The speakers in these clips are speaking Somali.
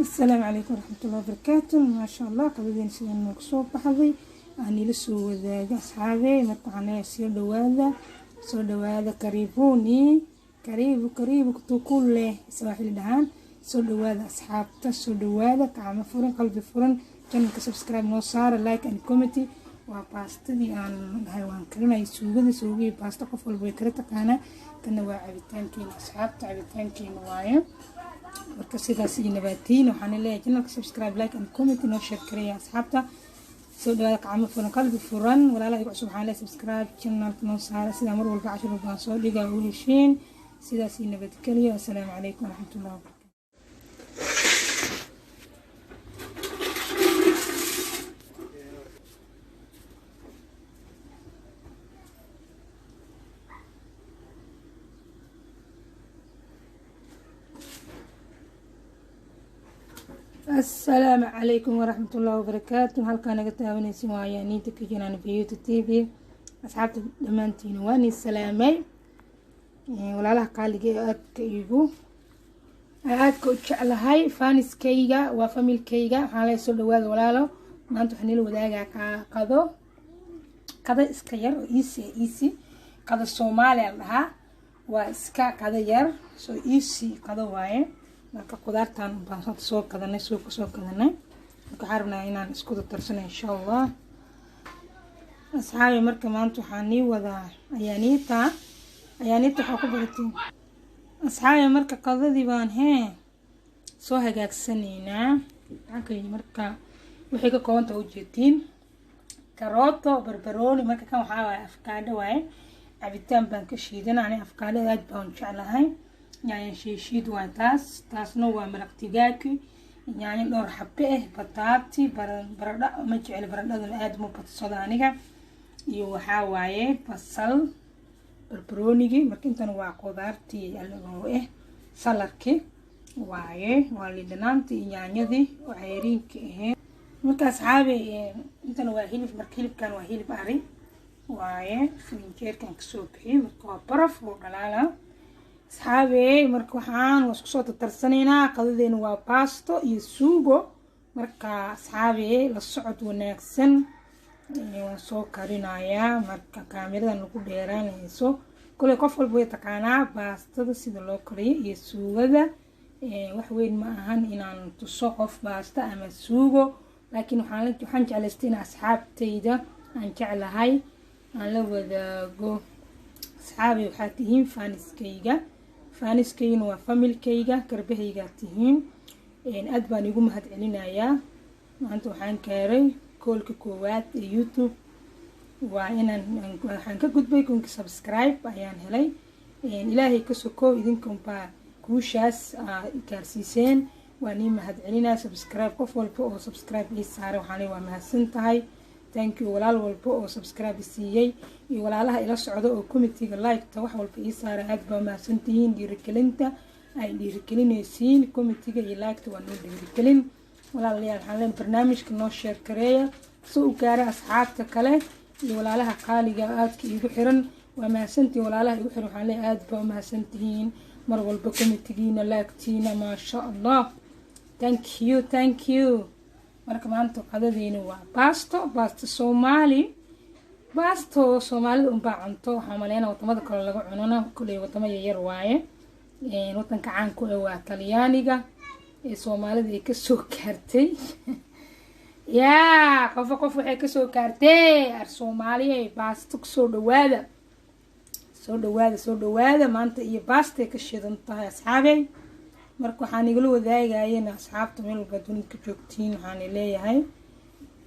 Asalaamu calaykum waraxmatullahi wabarakaatu. Maasha Allah, qadadeen sidaan noogu soo baxday aan ila soo wadaaga, asxaabey. Marka waxaan leeyahay soo dhawaada, soo dhawaada. Karibuni, karibu, karibu tukule Swahili dhahaan. Soo dhawaada, asxaabta, soo dhawaada. Gacmo furan, qalbi furan. Channelka subscribe noo saara, like and comment. Waa baastadii aan dhahay waan karinay, suugada, suugihii baasta qof walba way kala taqaanaa. Kana waa cabitaankeena, asxaabta, cabitaankeena waaye. Marka sidaas iyo nabaatiin waxaan leeyahay channelka subscribe, like and comment, noo share gareeya, asxaabta. Soo dhawaada, gacmo furan, qalbi furan. Walaalaha igu cusub waxaan leeyahay subscribe channelka noo saara, sidaa mar walba cashir walba aan soo dhigaa u heshiin. Sidaas iyo nabadgelyo. Assalaamu calaykum waraxmatullahi wabarakatu. Asalaamu calaykum waraxmatullaahi wabarakaatu. Halkaa naga taawanaysin waa Ayaaniinta Kitchen and Beauty TV. Asxaabta dhammaantiina waan ii salaamay. Walaalaha qaaliga ee aadka igu aadka u jeclahay, fanskayga waa familykayga, waxaan leeyahay soo dhawaada, walaalo. Maanta waxaan ila wadaagaa qado, qado iska yar oo easy easy. Qado Soomaaliya la dhahaa, waa iska qado yar, so easy qado waaye. Marka qudaartan baan soo kadanay, suuqa soo kadanay. Marka waxaan rabnaa inaan isku dardarsano, insha Allah, asxaabi. Marka maanta waxaan nii wadaa Ayaaniita. Ayaaniita waxaa ku baratay, asxaabi. Marka qadadii baan hee soo hagaagsanaynaa. Maxaa marka waxay ka koobantaha ujeedtiin: karooto, barbarooni. Marka kan waxaa waaye afkaadho waaye, cabitaan baan ka shiidana. Ani afkaadhada aad baan jeclahay. Yaanyo shiishiid waa taas, taasna waa maraq digaagi, yaanyo dhowr xabe ah, bataati, baradho. Ma jecel baradhadana, aada ma badsado aniga. Iyo waxaa waaye basal, barbaroonigii. Marka intan waa qudaartii oo ah saladki waaye, waa liindhanaantii iyo yaanyadii oo cayriinka ahayd. Marka asxaabi, intan waa hilib. Marka hilibkan waa hilib ari waaye, filinjeerkan kasoo bixiyey. Marka waa baraf oo dhalaala, asxaabe. Marka waxaan waa isku soo tartarsanaynaa. Qadadeena waa baasto iyo suugo. Marka asxaabe, la socod wanaagsan. Waan soo karinayaa. Marka kaamiradan lagu dheeraanayso, koley qof walba way taqaanaa baastada sida loo kariyo iyo suugada. Wax weyn ma ahan inaan tuso qof baasta ama suugo, laakiin waxaan jeclaystay in asxaabtayda aan jeclahay aan la wadaago. Asxaabi, waxaa tihiin fanskayga, fanskaygana waa familykayga, garbahaygaa tihiin. Aad baan igu mahad celinayaa. Maanta waxaan gaaray koolka koowaad ee YouTube. Waa inaan waxaan ka gudbay 1000-kii subscribe ayaan helay. Ilaahay ka sokow, idinkunbaa guushaas gaarsiiseen. Waan ii mahad celinaya. Subscribe, qof walba oo subscribe ii saaray waxaan leeyahay waa mahadsan tahay, thank you. Walaal walba oo subscribe siiyey iyo walaalaha ila socda oo commentiga, like-ta, wax walba ii saaray, aad baa mahadsantihiin. Dhiirigelinta ay dhiirigelinaysiin, commentiga iyo like-ta, waa noo dhiirigelin, walaalayaal. Waxaan leeyahay barnaamijka noo share gareeya si u gaara asxaabta kale iyo walaalaha qaaliga aadka iigu xiran. Waa mahadsantihiin walaalaha igu xiran. Waxaan leeyahay aad baa umahadsantihiin mar walba, commentigiina, like-tiina, maasha Allah. Thank you, thank you. Marka maanta qadadeena waa baasto, baasto Soomaali. Baasto Soomaalida unbaa cunto, waxaa maleynaa wadamada kale laga cunona kuley wadamo yaryar waaye. Wadanka caanku eh waa Talyaaniga ee Soomaalida ay kasoo gaartay. Yaa qofo qof waxay kasoo gaartay ar Soomaaliya. Baasto kusoo dhawaada, soo dhawaada, soo dhawaada. Maanta iyo baastay ka shidan tahay, asxaabey. Marka waxaan igala wadaagayena asxaabta meel walba dunida ka joogtiin, waxaan leeyahay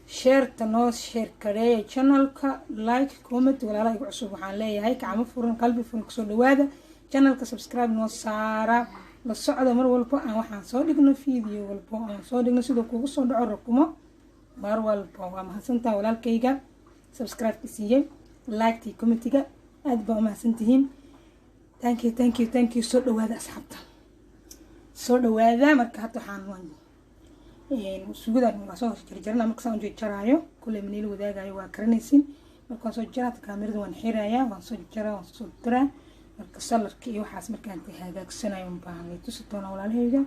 shareta noo share gareeya channelka, like, comment. Walaalaha igu cusub waxaan leeyahay gacmo furan, qalbi furan kusoo dhawaada channelka. Subscribe noo saara, la socda mar walba aan waxaan soo dhigno, video walba aan soo dhigno, sidoo kugu soo dhaco rakumo mar walba. Waa mahadsantaha walaalkayga subscribe-ka siiyey, like-tii, commentiga, aad baa umahadsantihiin. Thank you, thank you, thank you. Soo dhawaada, asxaabta, soo dhawaada. Marka hadda waxaan suugadan waa soo jarjarana. Marka saan u jarjaraayo, kulley maniila wadaagayo, waa karanaysin. Marka waan soo jaraa, kaamirada waan xirayaa, waan soo jaraa, waan soo diraa. Marka saladka iyo waxaas markaan hagaagsanayo baan tusi doonaa walaalahayga.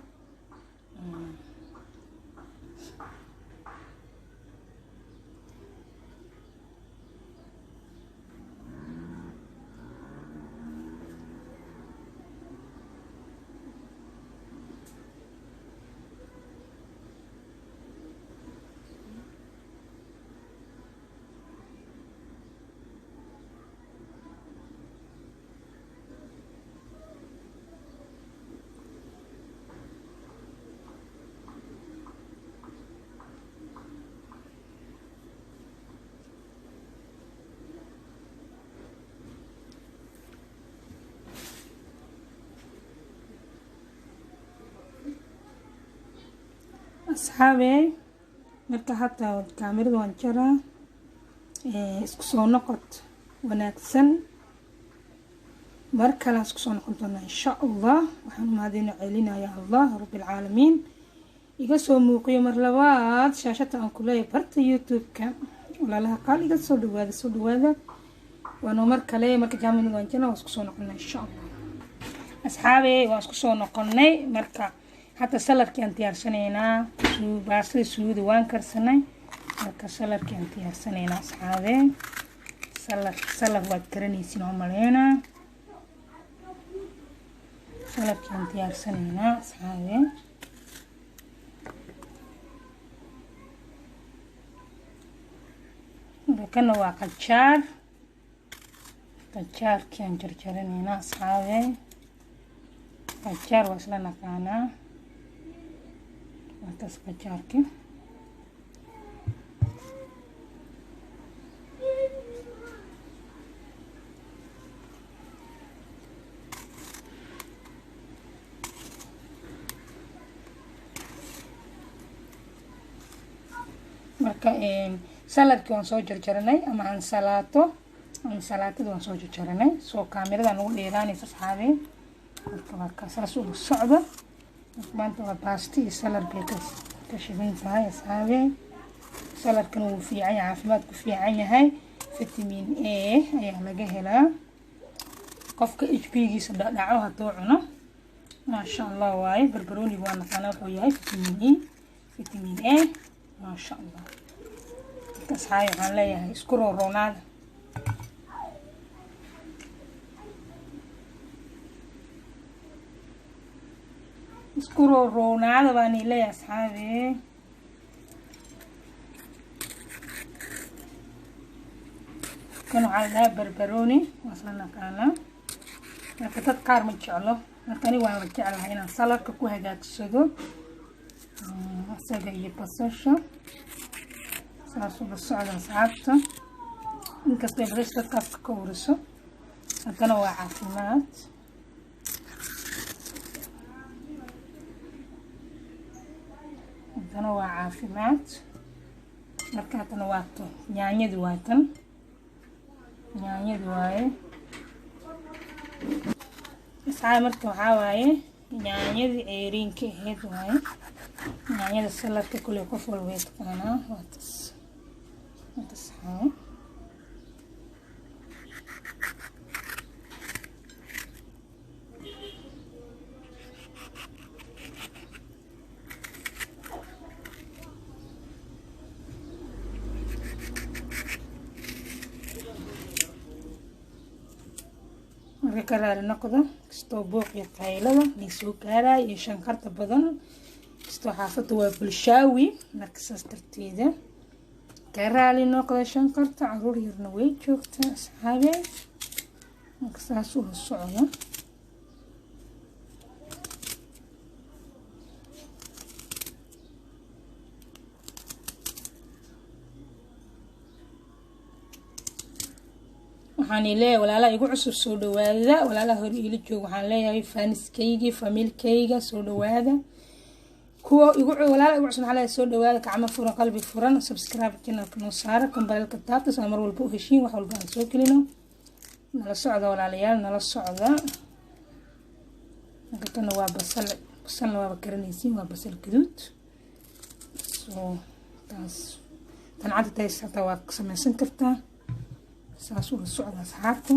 Asxaabey, marka hataa kaamirada waan jaraa. Isku soo noqod wanaagsan, mar kale isku soo noqon doonaa insha Allah. Waxaan u mahadina celinaya Allah rabbilcaalamiin iga soo muuqiyo mar labaad shaashada aan ku leeyahay barta YouTube-ka. Walaalaha qaal, iga soo dhawaada, soo dhawaada. Waanoo mar kale. Marka jaamida waan jana, waan isku soo noqonaa insha Allah. Asxaabey, waan isku soo noqonay. Marka hadda saladkii aan diyaarsanaynaa. Baastada suugada waan karsanay, marka saladkii aan diyaarsanaynaa. Asxaabey, salad, salad waad karanaysiin oo maleynaa. Saladkii aan diyaarsanaynaa, asxaabey. Kana waa qajaar, qajaarkii aan jarjaranaynaa, asxaabey. Qajaar waa isla naqaanaa, waa taas qajaarkii. Marka saladkii waan soo jarjaranay, ama ansalaato, ansalaatada waan soo jarjaranay. Soo kaamirada nagu dheeraanaysa, asxaabey. Marka waa ka saas ula socda. Maanta waa baasti iyo salad bay ka shidan tahay, asxaabey. Saladkana wuu fiican yahay, caafimaadku fiican yahay, vitamin A ayaa laga helaa. Qofka HP-giisa dhadhaco hadduu cuno, maasha Allah waaye. Barbarooniga waa naqaanaa wuxuu yahay, vitamin E, vitamin A, maasha Allah. Marka asxaabi, waxaan leeyahay isku rooroonaada. Isku rooroonaada baan leeyahay, asxaabi. Kan waxaa la dhahaa barbarooni, waa isla naqaanaa. Marka dad qaar ma jeclo, marka aniga waan la jeclahay inaan saladka ku hagaagsado isaga iyo basasha. Saas ula socda, asxaabta. Inkastay basasha dadka afka ka uriso, haddana waa caafimaad. Haddana waa caafimaad. Marka haddana waa to yaanyadi, waa tan yaanyadi waaye, asxaab. Marka waxaa waaye yaanyadii ceeriinka ahayd waaye. Yaanyada saladka kuley qof walba way taqaanaa. Waa tas, waa tas, asxaabe. Marka ka raali noqdo kastoo buuq iyo qaylada nay soo gaaraya iyo shankarta badan kastoo xaafadda waa bulshaawi. Marka saas darteeda ka raali noqda shankarta, caruur yarna way joogtaa, asxaabe. Marka saas ula socdo. Waxaan leeyahay walaalaha igu cusub, soo dhawaada. Walaalaha hore iila jooga, waxaan leeyahay faaniskaygii, famiilkayga, soo dhawaada. Kuwa igu walaalaha igu cusub waxaan leeyahay soo dhawaada, gacmo furan, qalbi furan. Subscribe channelka noo saara, kambalelka taabta, saa mar walba u heshiin wax walba aan soo gelino. Nala socda, walaalayaal, nala socda. Kana waa basal, basalna waaba karanaysiin, waa basal gaduud. Soo taas tan cadda tays hataa waa samaysan kartaa. Saas ula socda, asxaabta.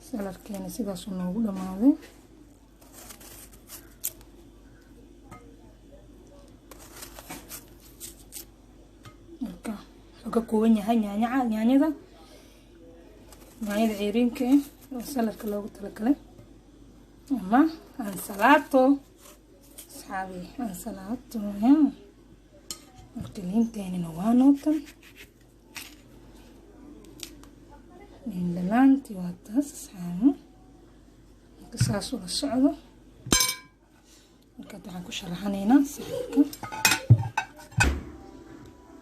Saladkeena sidaasuu noogu dhamaaday. Marka wuxuu ka kooban yahay yaanyaca, yaanyada, yaanyada ceeriinka eh oo saladka loogu talagalay, ama ansalaato, asxaabi, ansalaato. Marka liinteenina waa nootan, liin dhanaantii waa taas, asxaabi. Marka saas ula socdo. Marka waxaan ku sharaxanaynaa saxanka.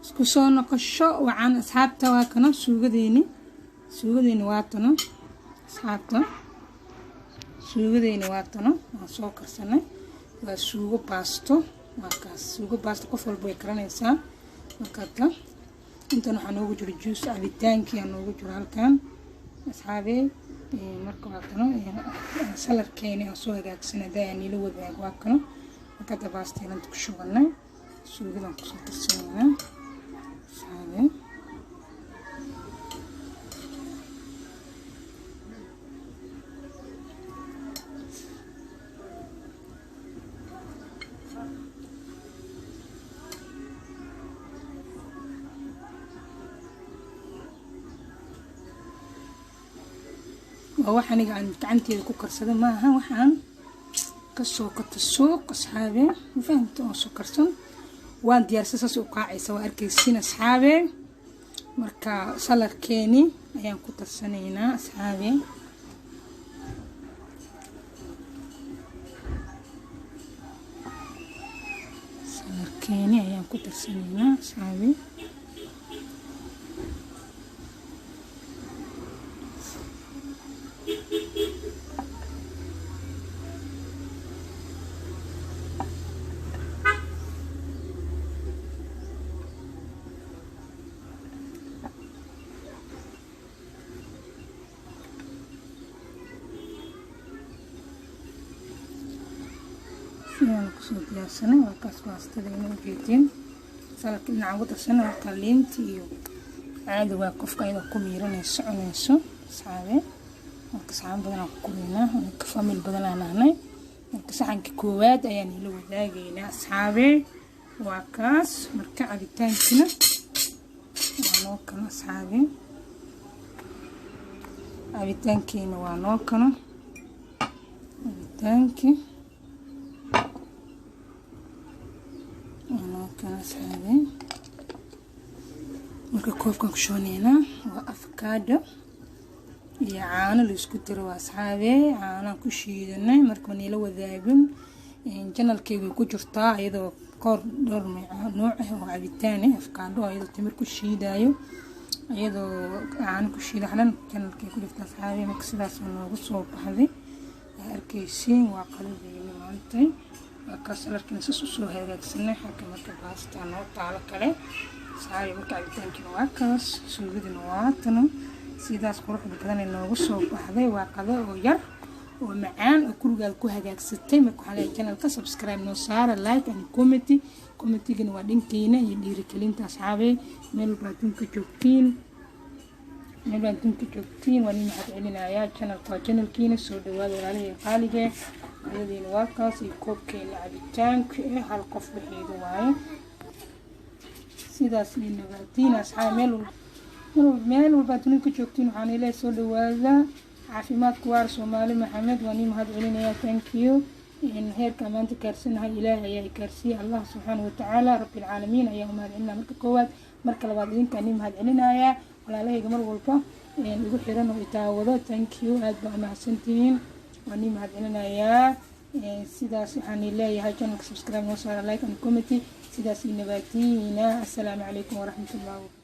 Isku soo noqosho wacan, asxaabta. Waa kana suugadeeni, suugadeeni waa tano, asxaabta. Suugadeeni waa tano, waan soo karsanay. Waa suugo baasto. Waa kaas suugo baasta, qof walba way karanaysaa. Marka intan waxaa noogu jiro juice, cabitaankii aa noogu jiro halkan, asxaabey. Marka waa kano saladkeeni aan soo hagaagsan hadaa aan niila wadaag, waa kano. Marka hadda baasta ku shubanay, suugadan kusoo darsanaynaa, asxaabey. Waa wax aniga aan gacanteeda ku karsada maaha, waxaan kasoo kata suuq, asxaabe, ma fahamta? Oo soo karsan waan diyaarsan, saas u qaacaysa, waa arkaysiin, asxaabe. Marka saladkeeni ayaan ku darsanaynaa, asxaabe. Saladkeeni ayaan ku darsanaynaa, asxaabe. Sidaan kusoo diyaarsanay waa kaas baastada ina ujeedin, saladka dhinaca ugu darsanay. Marka liinta iyo caadi waa qofka ayadoo ku miiranayso cunayso, asxaabe. Marka saxan badan aan ku koreynaa, marka family badan aan nahnay. Marka saxanka koowaad ayaan ila wadaagaynaa, asxaabe, waa kaas. Marka cabitaankina waa noo kano, asxaabe. Cabitaankiina waa noo kano, cabitaankii waa noo kano, asxaabe. Marka koobkan ku shubaneynaa waa avocado iyo caano la isku daro, waa asxaabe, caanaan ku shiidanay. Marka niila wadaagin, channelkayga ku jirtaa iyadoo koor dhowr nooc ah oo cabitaan ah, avocado iyadoo timir ku shiidayo, iyadoo caano ku shiida xalan, channelkay ku jirta, asxaabe. Marka sidaas noogu soo baxday, arkaysiin, waa qaladeeni maantay. Waa kaas saladkina saas usoo hagaagsanay xagga. Marka baasta noo taalo kale, asxaabi. Marka cabitaankiina waa kaas, suugadina waa tano, sidaas quruxda badan ay noogu soo baxday. Waa qado oo yar oo macaan oo gurigaada ku hagaagsatay. Marka waxaa leeyahay channelka subscribe noo saara, like and comment. Commentigana waa dhankeena iyo dhiirigelinta, asxaabey. Meel walba adduunka joogtiin, meel baa adduunka joogtiin, waa nin mahad celinayaa. Channelka waa channelkiina, soo dhawaada walaalahey qaalige. Qadadiina waa kaas iyo koobkeena cabitaanka eh, hal qof dhexeeda waaye. Sidaas iyo nabaatiin, asxaab. Meel walba adduunka joogtiin, waxaan ilaahay soo dhawaada, caafimaadku waar. Soomaali Maxamed waa nin mahad celinayaa. Thank you. Heerka maanta gaarsanahay Ilaahay ayaa gaarsiiyey, Allah subxaana watacaala, rabbilcaalamiin ayaa u mahad celinaya marka koowaad. Marka labaad idinkaa nin mahad celinayaa, walaalahayga mar walba igu xiran oo itaawado. Thank you, aad baa umahadsantihiin, waa nin mahad celinayaa. Sidaas waxaan leeyahay channelka subscribe noo saara, like and comment. Sidaas iyo nabaatiina. Assalaamu calaykum waraxmatullahi.